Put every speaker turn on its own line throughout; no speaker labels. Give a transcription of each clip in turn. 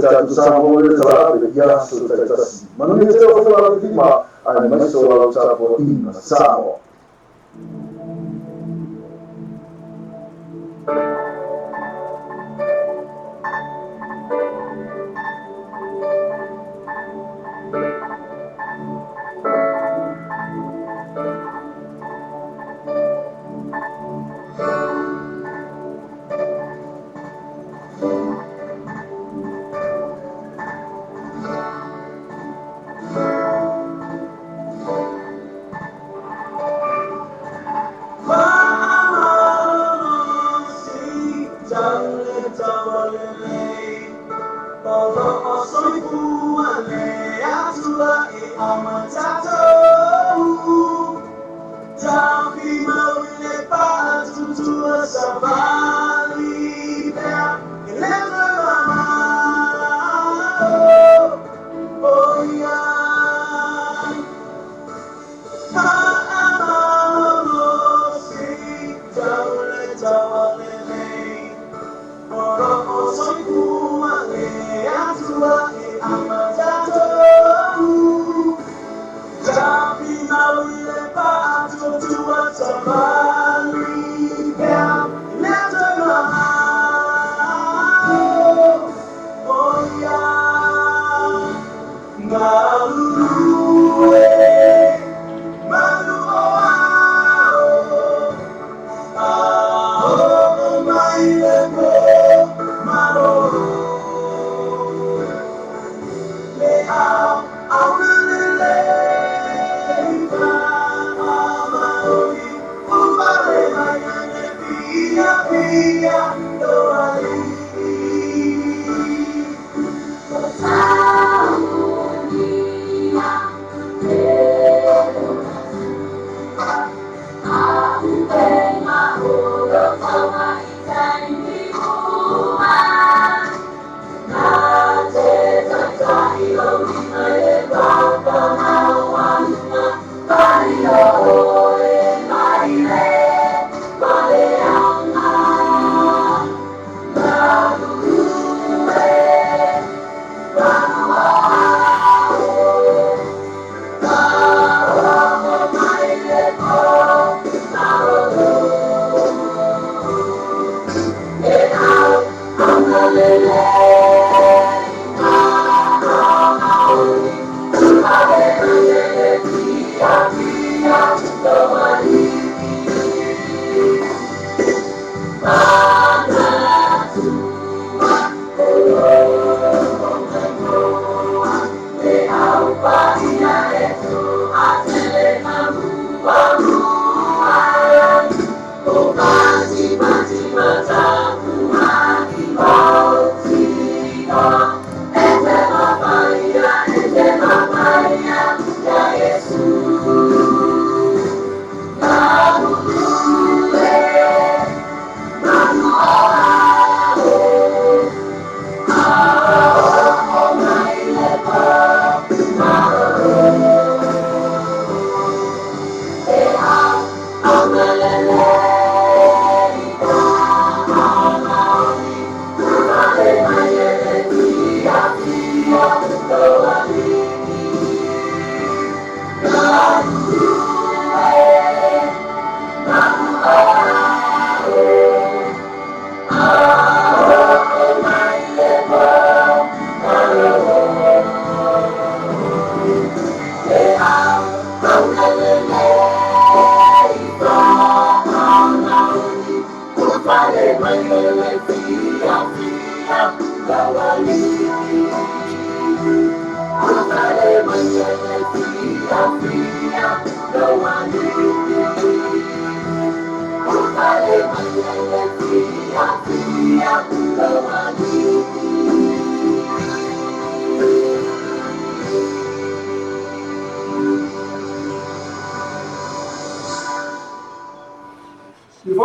Tatou Samoa i le talaape i aso taitasi. Manuia tele o faiva alofilima aemaise o lau tapuaiga Samoa.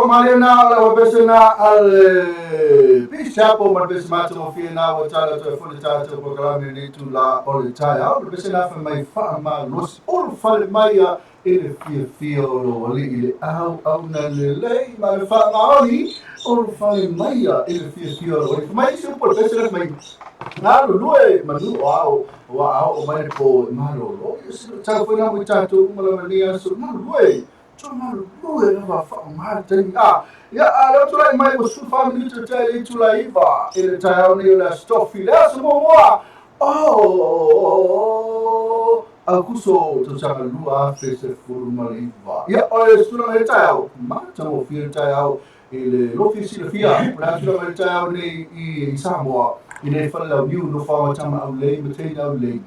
Malena o le pesena al Bishapo ma le pese matagofie na ua tala toe foi le tatou polokalame lenei tula o le taeao. O le pesena fai mai faamalosi ulufale mai ia i le fiafia o lou alii le auauna lelei ma le faamaoni ulufale mai ia i le fiafia o lou alii. Fai mai isi upu o le pese lea fai mai. Galulue manu o ao ua ao mai le po e malolo. Ia se tau foi na mo i tatou uma lava lenei aso. Galulue, to galulue lava faaaoga le taimi. A, ia, a lea ua tulai mai ua 14 minute o tae le itula 9 i le taeao nei o le Aso Tofi. Le aso muamua o Aokuso tausaga 2019. Ia, o le tulaga i le taeao, matagofie le taeao i le lofi silafia, o le a tulaga i le taeao nei i Samoa, i le fale launiu nofoaga tama aulelei ma teine aulelei.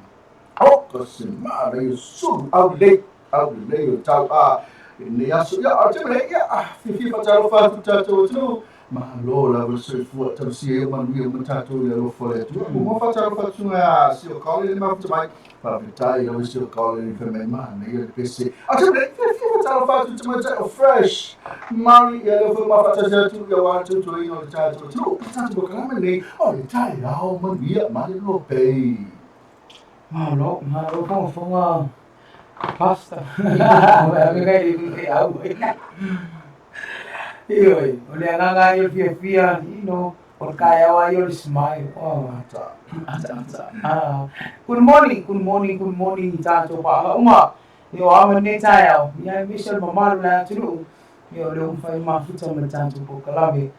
O ka se manaia sulu aulelei, aulelei o tau a i lenei aso. Ia, o le taimi nei, ia, fiafia faatalofa atu tatou atunuu. Malo lava le soifua, tausia ai o manuia uma tatou i le alofa o le Atua. Muamua faatalofa atu ia Sio Kaole le mafuta mai. Faafetai lava Sio Kaole le fai mai manaia le pese. A taimi nei, fiafia faatalofa atu tamaitai o Fresh Mari ia lea foi mafaatasi atu ia aua le tautuaina o le tatou atunuu. Le tatou polokalame lenei o le taeao manuia ma le lopei.
Malo, malo fogafoga Pastor. Ioe, o le agaga ai o le fiafia, you know, o le taeao ai o le smile. Oh. Ata. Ata, ata. Ah. Good morning, good morning, good morning i tātou paanga uma. I o ama nei taeao, ia e misi o le mamalu le atunuu. Ia o le umawhai mafuta ma le tātou polokalame.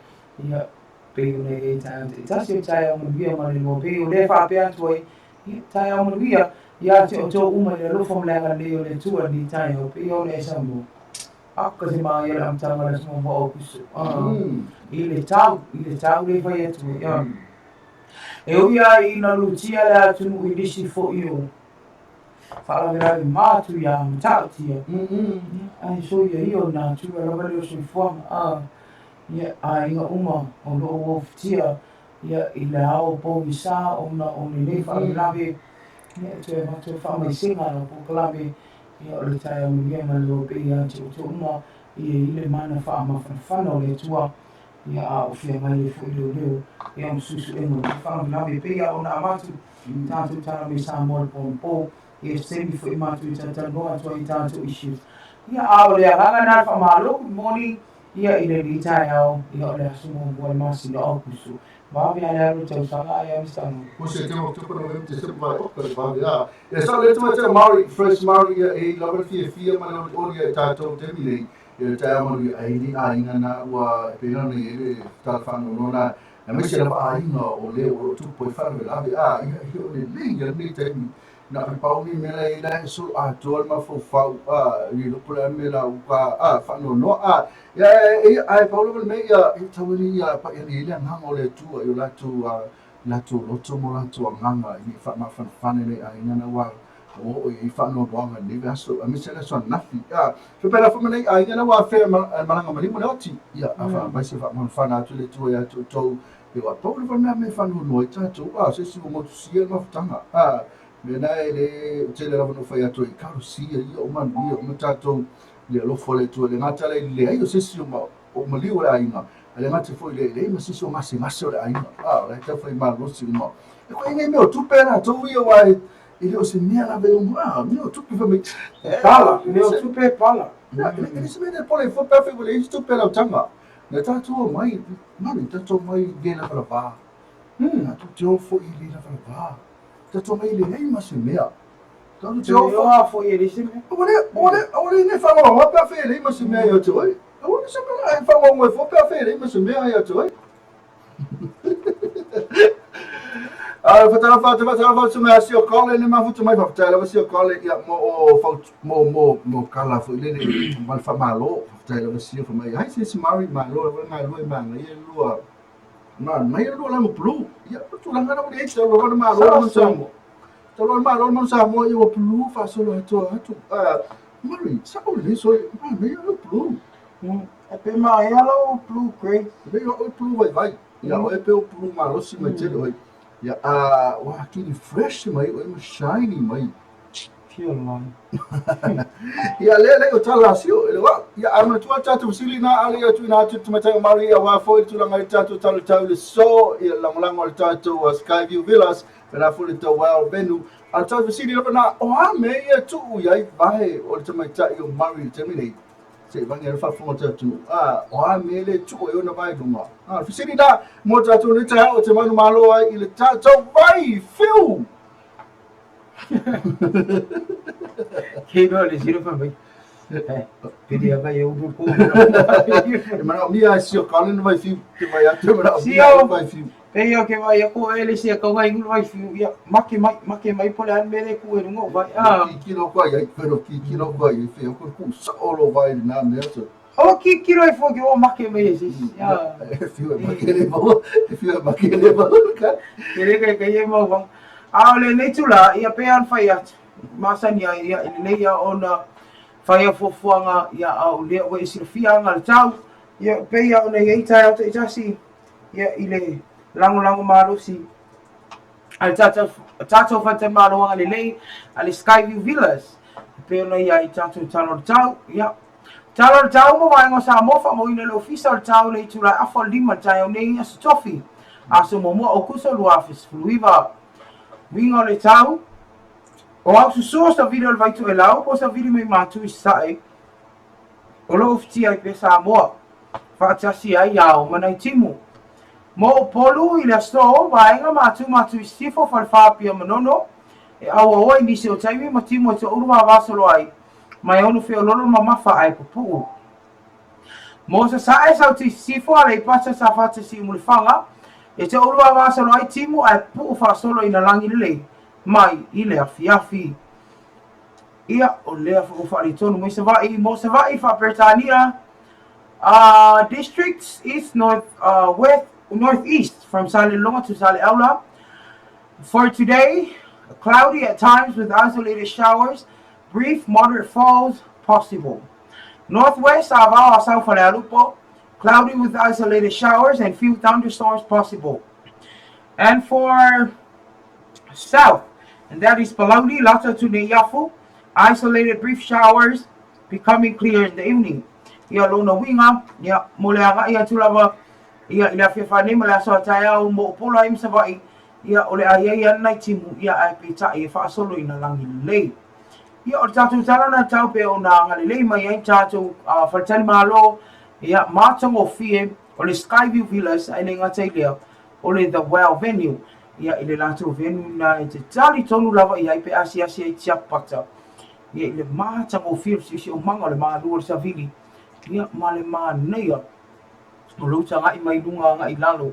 Ia, pei ona i ai taeao taitasi o taeao manuia ma le lua. Pei o lea faapea atu ai, ia, taeao manuia, ia te outou uma i le alofa ma le agalelei o le Atua i lenei taeao, pei ona e saunoa. Aka se māia le amataga o le aso muamua o Aokuso. I le tau, i le tau le fai atu ai. E ui lava ina lutia le atunuu i nisi foi o faalavelave matuia matautia, ae soia ia o natura lava lea o soifuaga. Ia, aiga uma o lo o ofitia ia i le ao pogisa ona o lenei faalavelave, ia e toe avatu le faamaisega a lau polokalame, ia o le taeao manuia ma le loa pea ia te outou uma ia i le mana faamafanafana o le Atua, ia a o feagai ai foi leoleo ia ma suesuega o lenei faalavelave e pei lava ona avatu tatou tala mai Samoa i le po ia se taimi foi matou e talatalanoa atu ai i tatou issues. Ia a o le agaga lena le faamalo, good morning. Ia i lenei taeao, ia o le aso muamua o le masina o Aokuso, vave a le alu o le tausaga ae a Mister Arnold.
Ko Setema, Oketopa, Novema, Tesema, vai oka le vave a. Ia sao le atu atu Maori, Fresh Maori ia e i lava le fiafia ma le olioli ia i tatou taimi nei. Ia le taeao manuia ai ni aiga na ua e pei ona i ai le tala faanoanoa na aemaise lava aiga o le o lo o tupu ai faalavelave a ia ia o lelei ia lenei taimi. Na o le pau lenei mea la e i ai la e solo atoa le mafaufau a i le po le a mea la uka a faanoanoa a ia e ae pau lava le mea ia e tatau ai ia pai ane i ai le agaga o le Atua i o latou a latou loto ma o latou agaga ina ia faamafanafana i nai aiga na ua oo i ai faanoanoaga i lenei vaiaso aemaise le aso ananafi a faapena foi ma nai aiga na ua afea e malaga maliu ma le oti ia a faavaise faamafanafana atu le Atua ia te outou. Ua pau lava le mea me faanoanoa ai tatou, a o se isi ua motusia le mafutaga, a mea na e le tele lava no fai atu ai talosia ia o manuia uma tatou i le alofa o le Atua. E le gata la i le leai o se isi o o maliu o le aiga, ae le gata foi i le leai ma se isi o gasegase o le aiga, a o la e taufai malosi uma. E koe nei mea o tupe a latou ia aua e le o se mea lava e ono, a mea o tupe fai mai.
Pala, mea o tupe e pala.
E le se mea e pole ai fua pe afai ua leai se tupe a lau tama. Na tatou omai, manu, tatou omai i le lavalava. Tatou te o foi i le lavalava. Tatou omai i leai ma se mea. Tatou te o
foi. foi e leai se mea.
Aua le, aua le, aua le ne whangaonga pe a e leai ma se mea ia te oe. Aua le se mea e whangaonga e fua pe a e leai ma se mea ia te oe. A whatara whata whatara whata mai a sio kale ne mafuta mai whafetai lava sio kale ia mo o faut mo mo mo kala foi lele ma le faamalo faafetai lava sio fai mai ai se isi Maori malo lava le galue manaia le lua manaia le lua lago pulu ia o tulaga na ua leai talu lava le malo le manu Samoa talu lava le malo le manu Samoa ia ua pulu faasolo atoa atu Maori sao lelei sole manaia le pulu.
E pe manaia lau blue grey.
Pei o oe pulu vaivai. Ia oe pe o pulu malosi mai tele oe. Ia a ua atili fresh mai oe ma shiny mai.
Feel lai.
Ia le le o tala sio e le wa. Ia a manatua tatou fesili na ale ia tuuina atu i le tamaitai o Maori aua foi le tulaga i le tatou tala tau i le so ia le lagolago a le tatou Skyview Villas pena foi le Tauao Venue. A o le tatou fesili lava na o a mea ia tuu i ai vae o le tamaitai o Maori i le taimi nei? Se i vage le faafofoga o le atunuu. A, o a mea le tuu ai ona vae i luga? A, o le fesili la mo tatou nei taeao ou te manumalo ai i le tatou vai fiu.
Ke iloa le silo fai mai. Eh, pili ava e ulu ku.
E manaomia ai sio kaule na vai fiu te vai atu e manaomia
Sio.
vai fiu.
Pei o ke vai aku e le sia kaunga ingu vai fiu. Ia, make mai, make mai po le an mele ku e lunga o vai. Ah.
Kikilo koa iai, pero kikilo koa iai, fe o ku sa olo vai na mea so.
O kikilo e fo ke o make mai e sisi. Ah.
E fiu e makele mau, e fiu e makele mau ka.
Ke le kai kai e mau wang. A o le nei tula, ia pe an whai atu. Masani ai, ia, i lenei ia ona whai a fuafuaga, ia, a o lea ua e silafia aga le tau, ia, pe ia ona i ai taeao taitasi, ia, i le lagolago malosi a le tatou, tatou faletalimalo agalelei a le Skyview Villas, e pei ona i ai tatou tala o le tau, ia. Tala o le tau ma vaega o Samoa faamauina i le Ofisa o le Tau i le itula e afa o le lima i le taeao nei Aso Tofi, aso muamua Okuso 2019. Uiga o le tau, O au susu o savili o le Vaitoelau po o savili mai Matu i Sasae, o lo o ufitia ai pea Samoa, faatasi ai Ao ma Naitimu. Mo Upolu i le aso, vaega Matu Matu i Sisifo, Falefa Apia Manono, e auau ai nisi o taimi ma timu e toaulu vavasolo ai, mai ono feololo mamafa ae pupuu. Mo Sasae, Sauti i Sisifo, Aleipata, Safata, Siumu-le-Faga, e toaulu vavasolo ai timu ae pupuu faasolo ina lagi lelei mai i le afiafi. Ia, o lea foi ua faaletonu mai Savaii, mo Savaii faa-Peretania, districts east, north, west, north east from Salelologa to Saleaula. For today, cloudy at times with isolated showers, brief moderate falls possible. Northwest, Avao, Asau, Falealupo, cloudy with isolated showers and few thunderstorms possible. And for south, and that is Palauli, Lata to Neiafu, isolated brief showers becoming clear in the evening. Ia lona uiga, ia, mo le agai atu lava, ia, i le afiafi nei ma le aso a taeao mo Upolu ai ma Savaii, ia, o le a i ai ana nai timu, ia, ae peitai e faasolo ina lagi lelei. Ia, o le tatou tala na tau pea ona agalelei mai ai tatou faletalimalo, ia, matagofie, o le Skyview Villas, ae le gata i lea, o le The Well Venue, ia, i le latou venue na e te talitonu lava i ai pe asiasi ai tiapata, ia, i le matagofie o le siosiomaga o le malu o le savili, ia, ma le manaia o lou tagai mai luga agai i lalo,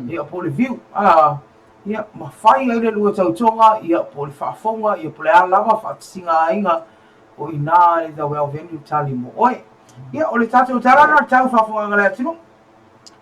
ia, po o le view, a, ia, ma fai ai le lua tautoga, ia, po o le faafofoga, ia, po o le a lava faatasiga aiga, o i ina le The Well Venue tali mo oe. Ia, o le tatou tala lena o le tau faafofogaaga a le atunuu.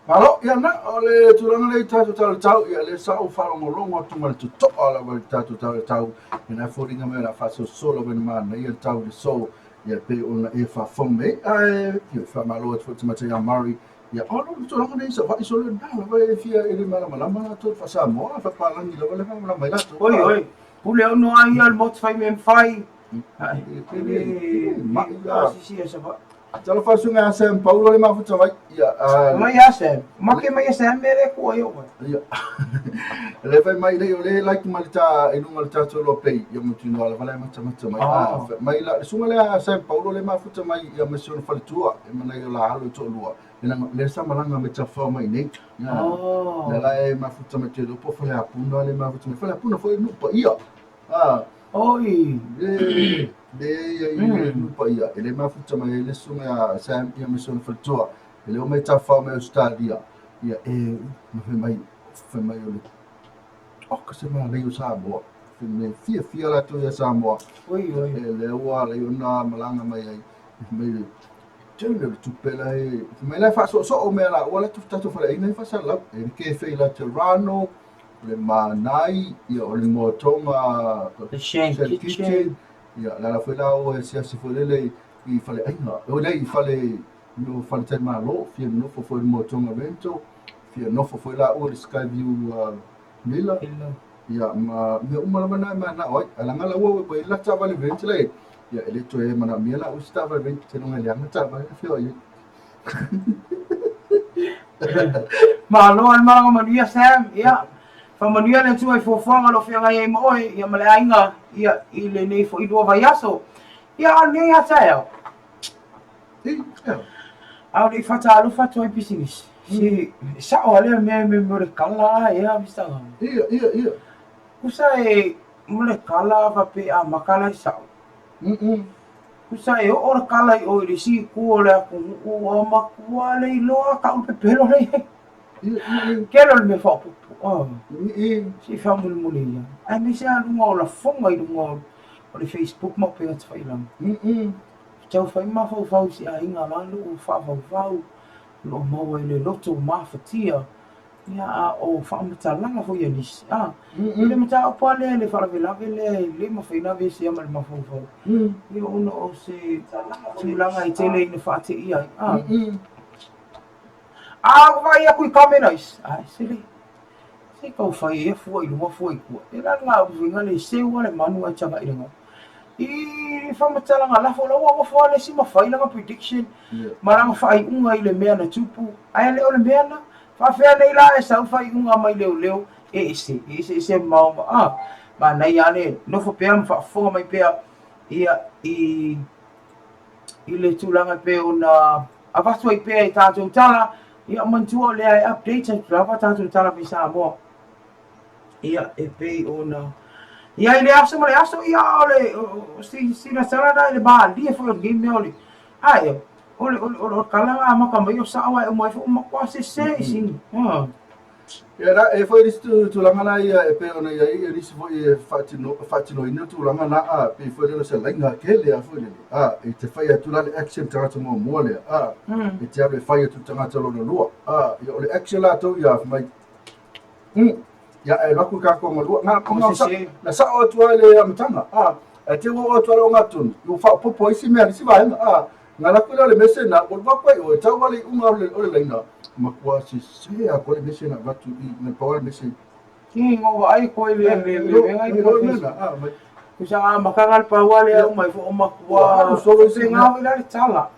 Malo, ia na, o le tulaga lea i tatou tala tau, ia lea sa ou faalogologo atu ma le totoa lava i le tatou tala tau, ia na foliga mai o le a faasolosolo lava ina manaia le tau i le so, ia pei ona e faafofoga mai, ae, ia, faamalo atu foi i le tamaitai ia Murray, ia, o le tulaga lea i Savaii solo lena lava e fia e le malamalama latou i le faa-Samoa, faa-Papalagi lava le malamalama ai latou.
Oi, oi, pule ono a ia le motu fai mea mafai.
E le
mai la. Sisi e Savaii.
Talofa susuga ia Sam Paulo le mafuta mai. Ia,
Mai ia Sam. Make mai ia Sam me le kua i o.
Ia. Le fai mai nei o le like ma le ta i lunga le tatou loa pei ia mo tino ala vala mata mata mai. Ah, mai la susuga le Sam Paulo le mafuta mai ia ma si ona faletua e mana ia la alo to lua. Le le sa malanga me ta fa mai nei. Ia. Le la e mafuta mai te po fale apuna le mafuta mai fale apuna foi nu pa ia. Ah.
Oi.
Le le ia i le nu pa ia. E le mafuta mai le susuga ia Sam ia ma si ona faletua. E le o mai tafao mai Australia. Ia e ma fai mai fai mai o le oka se manaia o Samoa. Fai mai fiafia latou ia Samoa.
Oi oi.
E le ua ala ai ona malaga mai ai. Fai mai le tele o le tupe la e fai mai la e faasoosoo mea la ua latou tatou faleaiga e faasalalau. E le kefe i Laterano, o le Manai, ia o le Moatoga
The Shane Kitchen.
Ia le ala foi la o e asiasi foi lele i faleaiga. O le i fale no faletalimalo, fia nofo foi i le Moatoga Rental, fia nofo foi la ua i le Skyview Villa. Ia ma mea uma lava na e manao ai. Ae laga la ua ua i la taavale rent la e. Ia e le toe manaomia la ua se taavale rent te longa i le aga taavale e fia i ai.
Malo le malaga manuia Sam, ia faamanuia le Atua i fuafuaga o lo o feagai ai ma oe, ia ma le aiga, ia i lenei foi lua vaiaso. Ia a o lenei lava taeao. A o le i faatalofa atu ai pisinisi, se sao lava lea mea i mea o le kala ea Mister Gama.
Ia, ia, ia.
Tusa e mo le kala faapea a maka la e sao. Tusa e oo le kala i o i le isi itu o le atunuu ua matua le iloa kau le pepelo le i ai. Tele o le mea faaopoopo. Se i faamulimuli ia. Aemaise lava luga o lafoga i luga o le Facebook ma upega tafailagi. Tau fai mafaufau i se aiga la lo o faafaufau, o lo o maua i le loto mafatia, ia a o faamatalaga foi a nisi, a, i le mataupu lava lea i le faalavelave lea e le mafai ona aveesea ma le mafaufau, ia ona o se tulaga e tele ina faateia ai, a. A ua vaai atu i comment a isi, ai se le, se tau fai ia fua i luma fua i tua. E la le galuega le seu lava le manu ae tagai i le galu. I faamatalaga lafo la ua nofo lava le isi ma fai lana prediction ma lana faaiuga i le mea na tupu, ae le o le mea na. Faafefea nei la e sau faaiuga mai leoleo e ese, e eseese mamao ma, a, manaia lava le nofo pea ma faafofoga mai pea ia i i le tulaga e pei ona avatu ai pea i tatou tala, ia manatua o lea e update atu lava tatou tala mai Samoa. Ia, e pei ona i ai le aso ma le aso, ia o le o sina tala na i le malie foi o lenei mea o le ae o le o le o le kala na amata mai o sao ae uma ifo ua matua sese i sini.
Ia la, e foi nisi tulaga la ia e pei ona i ai nisi foi e faatino, faatinoina tulaga na a, pei foi lele o se laina tele a foi lele, a, e te fai atu la le action tagata muamua lea, a, e te alu e fai atu tagata lona lua, a, ia o le action latou ia fai mai, ia e alu atu tatou galua, na, na, sa, na sao atu ai le amataga, a, e te ua oo atu ai le ogatotonu, ua faaopoopo ai isi mea, isi vaega, a, Na alu atu lea o le mese na, ua alu atu ai oe, tau lava le iuga o le laina, matua sese atoa le mese na avatu i, na pau lava le mese.
Ki ngo vaai koe le le le le ngai ko Kusa nga makanga le paua le au mai fo o matua.
Alu solo isi
mea. Ngā wila le tala.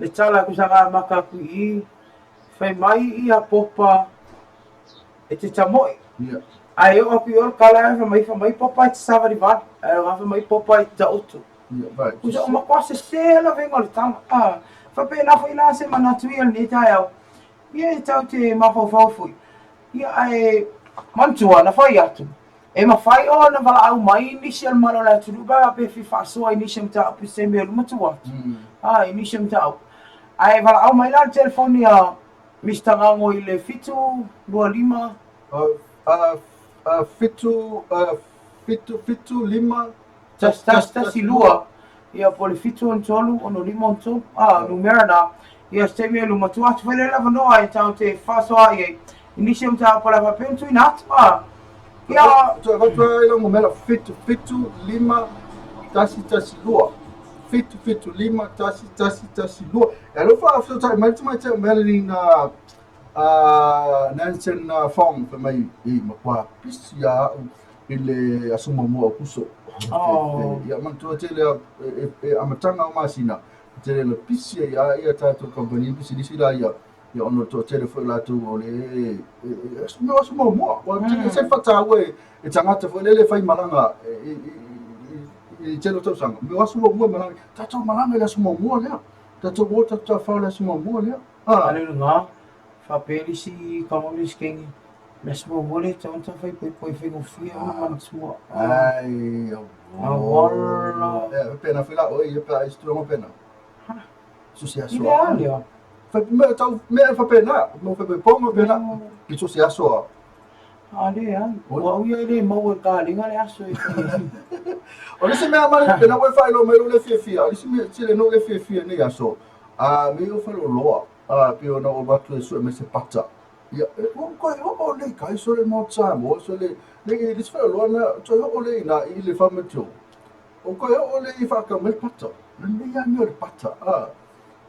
Le tala kusa nga maka kui i. Fai mai ia popa e te tamoi. Ae o aku i o le kala e fai mai fai mai popa e te savalivali. Ae o nga fai mai popa e te taoto. Usa o matua sese lavega o le tala. A, faapena foi la se manatu ia i lenei taeao. Ia e tau te mafaufau foi. Ia ae manatua na fai atu, e mafai ona valaau mai nisi o le malo o le atunuu pe a faapea e fia faasoa i nisi o mataupu i se taimi o luma atu atu. A, i nisi o mataupu. Ae valaau mai la le telefoni a Mister Gago i le 725.
7, 7, 7, 5,
1, 1, 1, 2, ia po o le 7, 6, 3, 6, 6, a, numera na, ia se taimi e luma tua atu foi lea le avanoa e tatou te faasoa ai i nisi o mataupu o le a faapea ona tuuina atu, a, ia.
Toe avatu ai lau numera 7, 7, 5, 1, 1, 2. 7, 7, 5, 1, 1, 1, 2. E alofa faafesootai mai le tamaitai o Melanie na Nansen Fong fai mai e matua pisi a au i le aso muamua o Kuso. Ia manatua tele e amataga o masina tele na pisi ai a ia tatou kamupani pisinisi la ia ia ona o le toatele foi o latou o le mea o aso muamua. Ua tele se faataua e tagata foi lele e fai malaga i tele o tausaga. Mea o aso muamua e malaga. Tatou malaga i le aso muamua lea. Tatou o tatou tafafao i le aso muamua lea.
Ale lena, faapea le isi tama ma le isi teine, le aso muamua lea e tatau ona taumafai poepoe faigofie ona manatua.
Ai,
auala.
E pena foi la oe ia pe a isi tulaga pena. So se aso.
I le a lea?
Fai mea tau mea faapena, mo fai pena. I so se aso a.
A le ai. Ua au ia e le maua e kalega le aso e fai ai.
O le isi mea mani pena ua e faailoa mai lou le fiafia, o le isi mea tele nou le fiafia nei aso, a me o faleoloa, a pei ona ou alu atu e sue mai se pata. Ia, e ua toe oo le kai so le Mount Samoa, so le, le le isi faleoloa na toe oo le i na i le Whamatu. O toe oo le i whaakau mai le pata. Na nei a mea o le pata, a.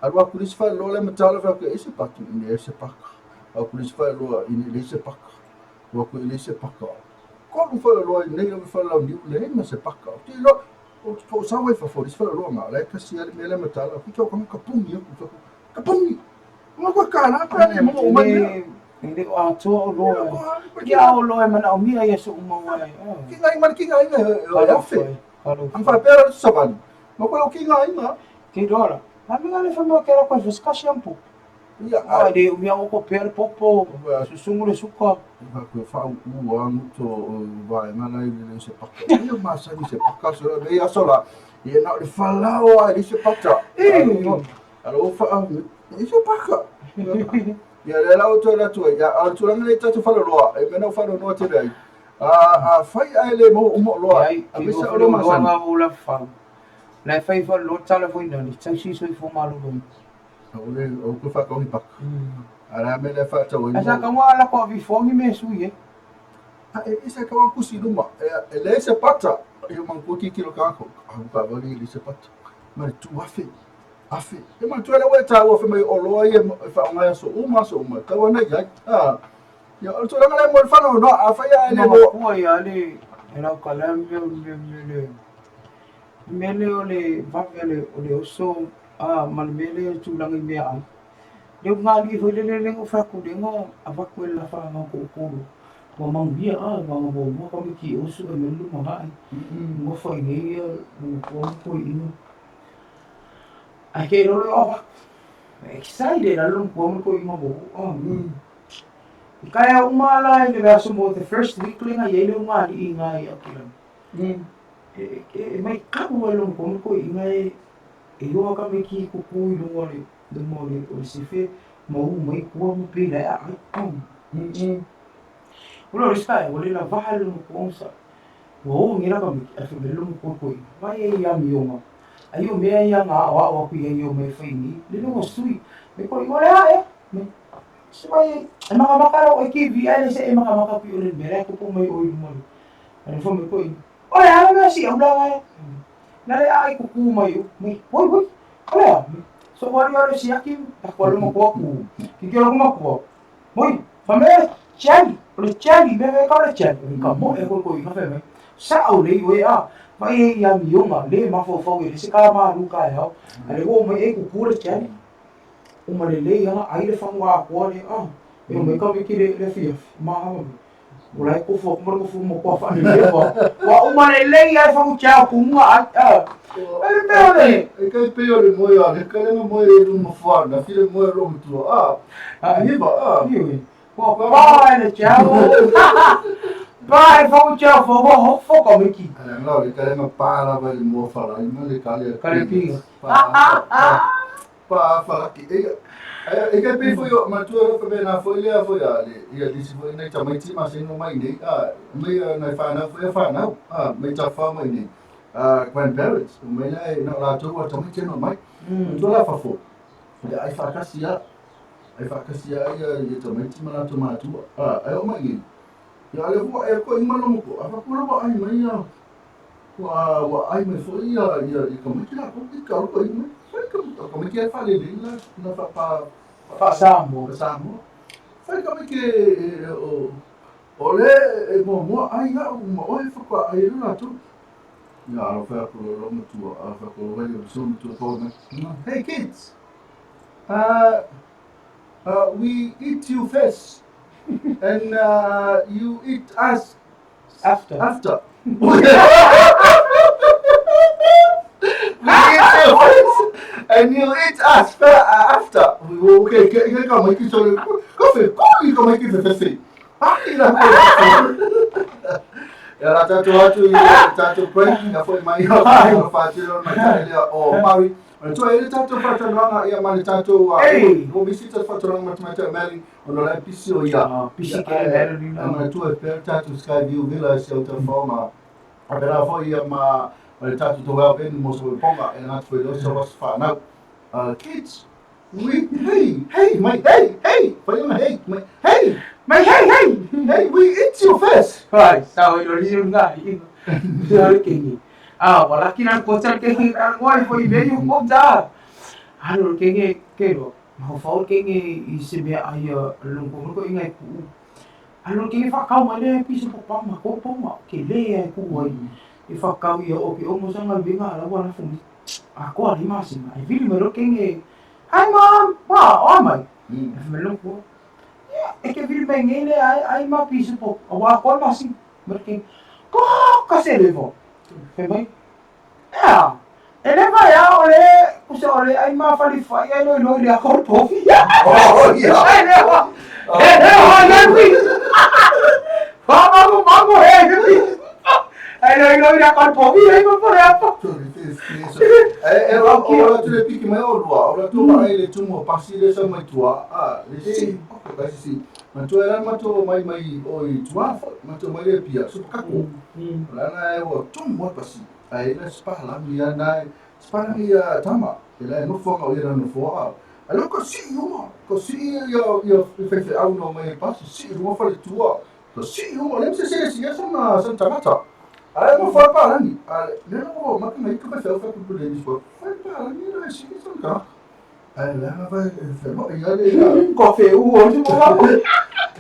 Alu aku le isi faleoloa le matala fai atu e se patu i ne se paka. Aku le isi faleoloa i ne le se paka. Aku i le se paka. Kolu faleoloa i nei lava falelau niu le ma se paka. O te iloa, o tou sau ai fafo i le isi faleoloa nga, la e kasi lava le mea lea matala. Aku tau ka pungi aku fai atu, ka pungi! Nga koe ka la pe ale mo o mai mea.
E le o atoa o loa. Ia o loa e manaomia ia soʻu mau ai.
Ki ngai ma ki ngai e afe. Ang whapea la savali. Ma koe o ki ngai nga.
Te iloa la. A me ngale fa me kera ko fiska shampoo.
Ia,
A le umi au ko pere popo. Susungu le suka.
Ka koe whau ua nguto o vaenga lai le se paka. Ia masani se paka so le ia sola. Ia na le whalao ai le se pata. Alo wha i se paka. Ia le lau to la tu ia al tu le tatu whalo loa. E mena whalo noa te rei. A whai ai le mo umo loa.
A misa o lo masani. Nga ula whau. Lai whai wha lo tala fo ina ni tau si soi fo malu lo.
O le o ko whakau hi paka. Ara me le whatau i
Asa ka ngā la ko vi fongi me sui e.
A e isa ka kusi luma. E le se pata. E man ko ki kilo ka ko. A ka vali le se pata. Ma tu afe. Afe. E man tu le weta o fe mai o loa ia e fa ngai so uma so uma. Ka wana ia. Ah. Ya o tu le mo fa no a fa ya le
mo. Ko ia le e la ka la me me me le. Me le o le vave le o le oso a ma le me le tūlanga i mea ai. Le ngā li hoi le le le ngo whaku le ngā a waku e la wha ngā ko koro. Wa manguia a wa ngā mō mua kame ki osu e melu ma hae. Ngo whai nei ia ngo kua ko inu. Ai ke rolo o waku. Excited a lung kua ko inga mō. I kaya umala i le aso mo the first week le ngā iele ngā li i ngā i akilan. E mai kapu a lung kua ko inga e e hoa kame ki kuku i lunga le lunga o le o le sefe ma u mai kua mo pe la ai Ula o le sky o le la vaha le mo ko sa wa o ngira kame a fe melo mo ko ko vai e ia mi onga ai o mea ia ngā o o ku ia o me fai ni le lunga sui me ko i wala e me se vai e maka maka ro e ki vi ai le se e maka maka pi o le mera ko po mai o i lunga le fo me ko i o le ala me si au la vai na le ai kuku mai o mai oi oi ole so wari wari si aki ta ko lo mo ko ku ki ki lo mo ko moi fa me chani o le chani me me ka le chani ka mo e ko ko i ka fe me sa o le we a vai e ia mi onga le ma fo fo le se ka ma lu ka ya ale o mai e kuku le chani o ma le le ia ai le fa ngwa ko le a e me ka me ki le le fi ma ha me o lai ko fo mo ko fo mo ko fa le wa wa o ma le le ia fa ku cha ku nga a e me ole
E kai pe o le moe a le kale mo moe e lu mo fa na fi le moe ro tu a. A hiba a.
Wa pa le cha pa fa ku cha fo ho fo ko me ki
Ala ngā le kale ma pa la va le mo fa la ma le kale
Kale pinga.
Pa pa fa la ki e e kai pe fo yo ma tu fa be na fo le fo ya le ia disi fo nei ta mai ti ma se no mai nei a mai na fa na fo fa na a mai ta fa mai nei a grandparents mai la na la tu wa ta mai te no mai tu la fa fo le ai fa ka sia ai fa ka sia ia ia ta mai ti ma la tu ma tu a ai o mai nei ia le fo e ko i ma no ko a fa ko lo ai mai ia wa wa ai mai fo ia ia i ka mai ki la ko ki ka ko i mai fai ka ka mai ki ai fa le le la na fa pa
fa sa mo
sa mo fai ka mai ki o o le e mo mo ai na o mo e fa pa ai la tu ia alo fa ko lo mo tu a fa ko lo le so mo tu ko na hey kids we eat you first and you eat us
after
after. We eat you first and you eat us after. Okay, ke ka mai ki so ko fe ko i ka mai ki fe fe. Ah, i la ko. Ya la tatu atu i tatu break ya foi mai o fa ti lo mai ta le o Maui. O tu e tatu fa tanga ia ma le tatu o visita fa tanga ma ta meli o no la pisi o ia.
Pisi ke le ni
na. Ma tu e per tatu Skyview Villa se o te forma. A pera foi ia ma le tatu to well ben mo so ponga e na foi lo so fa na. Kids we hey hey my hey hey foi uma hey my hey
my hey hey
hey we eat you first.
Vai sa o lo ni nga i. So ke ni. Ah wala ki na ko cha ke ni ka ngoi foi me yu ko ta. Alo ke nge ke ro. Ma fa ke nge i se me ai lo ko ko ingai ku. Alo ke fa kau mai le piso po pa ma ko po ma ke le ai ku ai. I fa kau ia o ke o mo sanga vinga la wala fu. A ko ali ma si ma. I vili me ro ke nge. Hi mom. Wa o mai. E me lo ko. Ya e ke vili me nge le ai ai ma piso po. Wa ko ma si. Me ke ko ka se le vo. Fe mai. Ya. E le vaea o le usa o le ai mafalifai ai loiloi le akopofi.
Oh, ia.
Ai le wa. E le wa le pi. Fa magu magu he le pi. Ai loiloi le akopofi ai ma pore apa.
E o la tu le piki mai o lua, o la tu mai le tumu o pasi le sa mai tua, a le si, o ka si. Ma tu era ma tu mai mai o i tua, ma tu mai le pia, su kako. La na e o tumu o pasi. Ai le spa la mi na spa la mi tama. E la no fonga o ia no foa. A lo ko si uma, ko si ia ia fe fe au no mai pasi si rua fa le tua. Ko si uma le se se si sa na sa tangata. Ai mo fa pa lani. A le no ma ka mai ko fe fa ku le ni fa. Fa pa lani le si sa ka. Ai la na fa fe mo ia le ia.
Ko fe u o tu mo.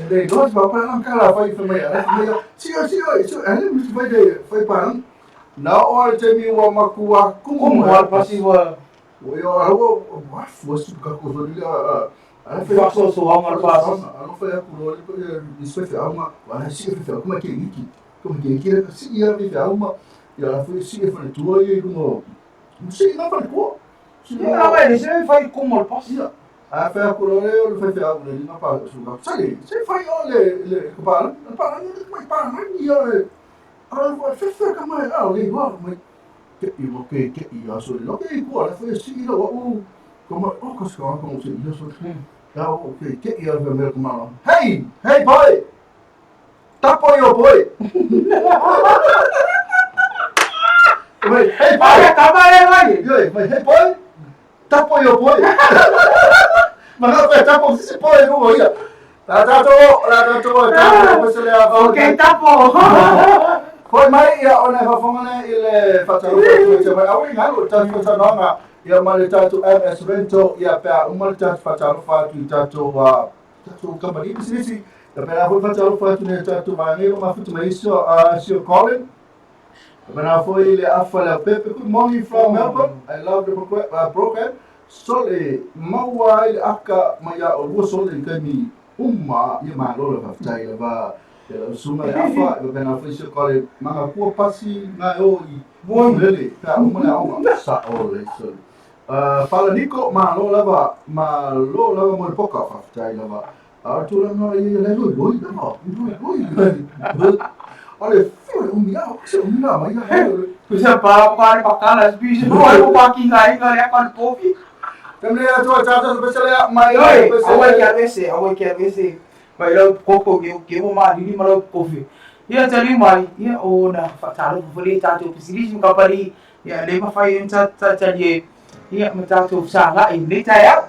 Le no fa pa lan ka la fa fe mai. Si si si ai mi fa de fa pa lan. Na o te mi wa makua
Kumu al pasi wa.
O ia o wa fu su ka ko so le a
Fa so so al pasi.
A no fa ku lo le ni so fe ama wa si fe fe kuma ke iki. Kuma ke iki le si ia fe ama. Ia la fu si fe tu ia no. Si na fa ko.
Si na vai le se fai kumu al pasi.
Ia. A fe ku lo le o fe fe au le na pa su ka. Sa le se fai o le le ko pa la pa la ni pa la ni ia. A fa fe fe ka mai a le wa mai. Ke i mo ke ke i a so le ke ko la fe si la wa u. Ko ma o ko ska ko se ia so. Ya o ke ke i a fe me ko ma. Hey, hey boy. Tapo yo boy. Wait, hey boy.
Ai ka mai mai.
Yo, hey boy. Tapo yo boy. Mga fe tapo si boy no ia. La tato, la tato, tapo se le a.
Okay, tapo.
Foi mai ia ona e fafongane i le whatarofa te mai au i ngalo tātou whatanonga ia mai le tātou MS Rento ia pea uma le tātou whatarofa atu i tātou tātou kamari bisinisi ia pea foi whatarofa atu ne tātou maangelo mafutu mai iso sio Colin ia pea foi le afa le Pepe. Good morning from Melbourne. I love the program. Sole maua i le aka mai a o lua sole i kaimi uma ia malo le whaftai le va. Ia sunga le afa, ia pena foi se kore manga kua pasi ngai o i lele, pea uma le aonga, sa o le sole. Fala Niko, malo lava mo le poka, whaftai lava. A tūranga i le loi loi lava, loi loi. O le whio umi au, se umi la mai ia.
Kusa pa pa pa kala sbi so ai pa ki ngai ngai a kon pofi.
Temle atu tātou pesele mai.
Oi, awai kia vese, awai kia vese. Mai lau koko ke ke mo ma ni ma lau kofi. Ia tali mai, ia o na fatalo fo le tātou pisilisi ka pari. Ia le ma fai en ta ta ta ye. Ia ma tātou sa la i le ta ya.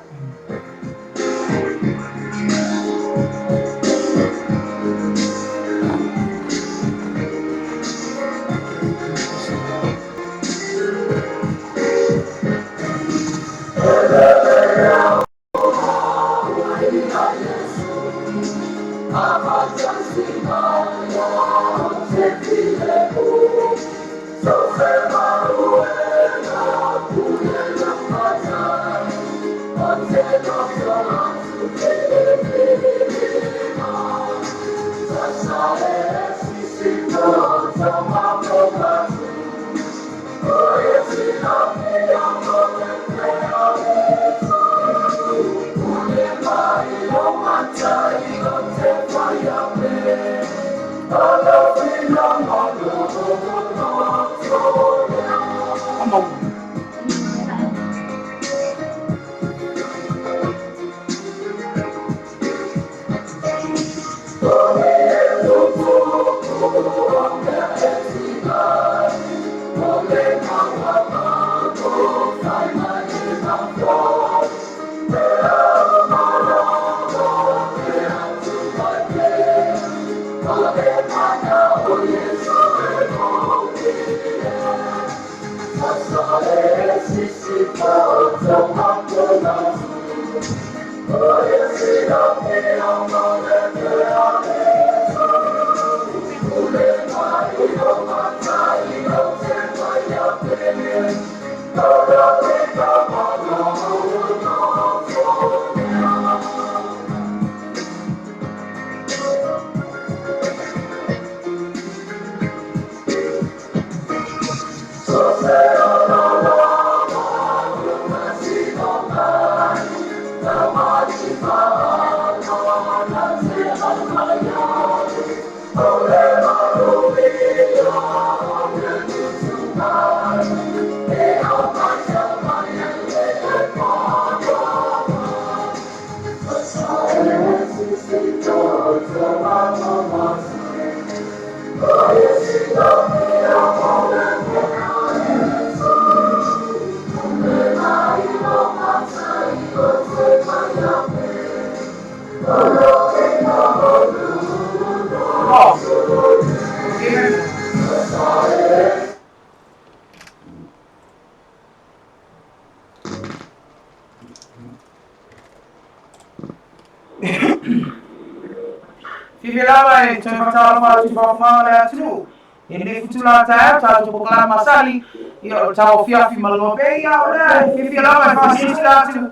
Oh. Fifi lava e toe fatalofa atu i faafofoga a le atunuu i lenei futula taeao tatou polokalame masani ia o le tauafiafi ma luga pea ia o lea e fiafia lava e faasilasila atu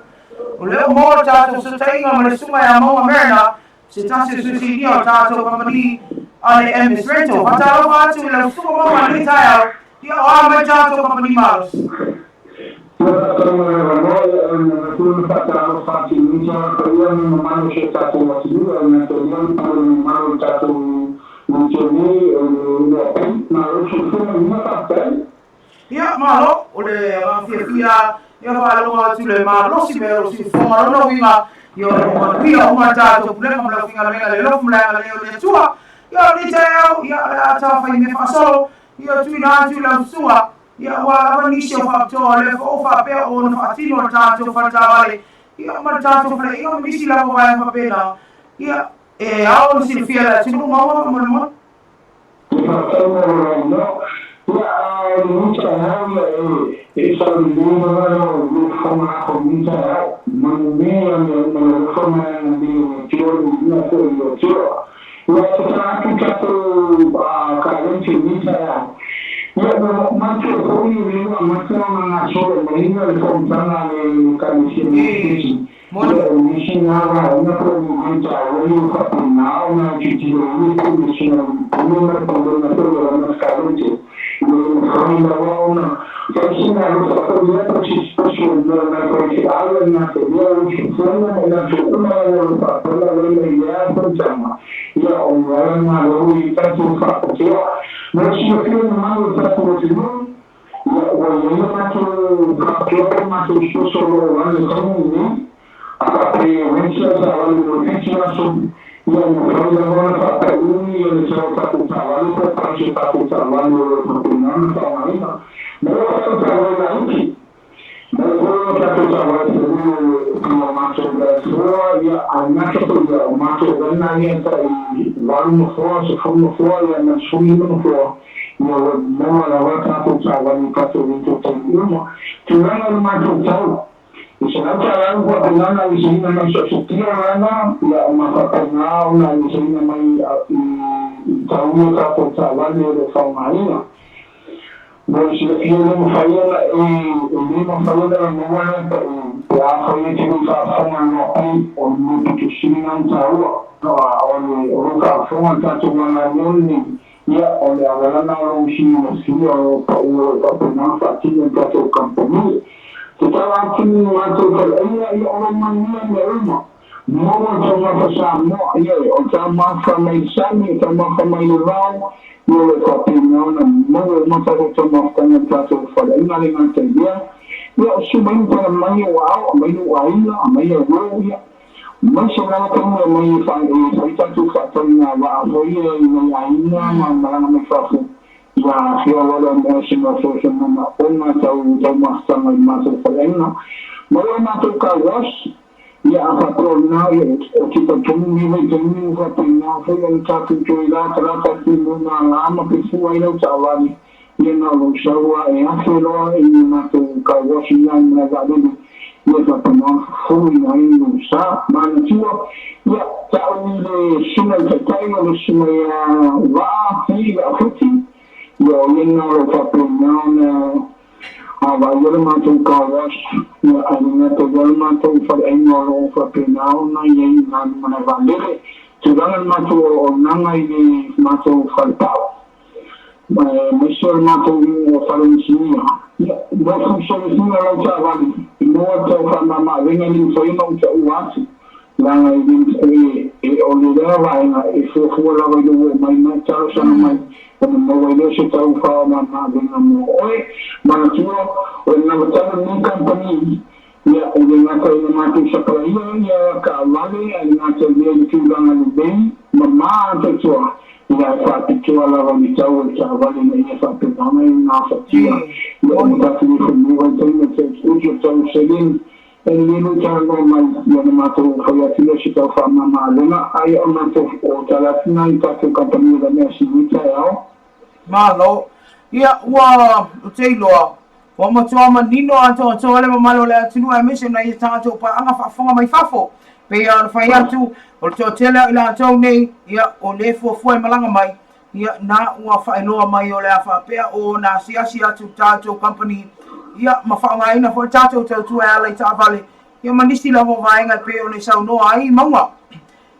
o lea ua maua le tatou fesootaiga ma le susuga ia Mauga Merina se tasi o suisinia o tatou kamupani a le MS Rental. Faatalofa atu i lau susuga Mauga i lenei taeao ia o a mai tatou kamupani malosi. Ia, malo, o le agaga fiafia ia faalogo atu le malosi me o siufofoga lona uiga ia o lo o manuia uma tatou pulega ma le aufaigaluega i le alofa ma le agalelei o le Atua. Ia o lenei taeao, ia o le a taumafai mea faasolo, ia tuuina atu i lau susuga, ia aua lava nisi o faapitoa o lea foi ua faapea ona faatino le tatou faletaavale, ia ma le tatou faleaiga ma nisi lava vaega faapena, ia e ao ona silafia e le atunuu maua faamolemole. E moni.
Ia, e faapitoa lava i le tau o le taavale ina ia faapena ona e gafatia. Ia, ua tatou ifo i lenei vaitaimi o le utiuti o le tau o seleni, e lelei lou talanoa mai, ia ona matou fai atu lea o se tau faamama-avega. Ae o le matou tala atu lena i le tatou kamupani o le mea sili taeao.
Malo. Ia, ua, ou te iloa, ua matua manino atoatoa le mamalu o le atunuu aemaise o nai a tatou paaga faafofoga mai fafo. Pei lava ona fai atu, o le toatele o i latou nei, ia, o lea e fuafua e malaga mai, ia, na ua faailoa mai o le a faapea ona asiasi atu le tatou kamupani, ia, ma faaaogaina foi le tatou tautua e ala i taavale, ia, ma nisi lava o vaega e pei ona e saunoa ai Mauga.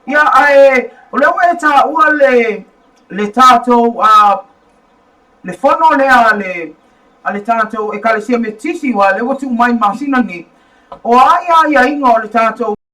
Ia, ae o lea ua e taua le, le tatou a le fono lea a le a le tatou Ekalesia Metotisi, aua o lea ua tuu mai i le masina lenei. O a ia aiaiga o le tatou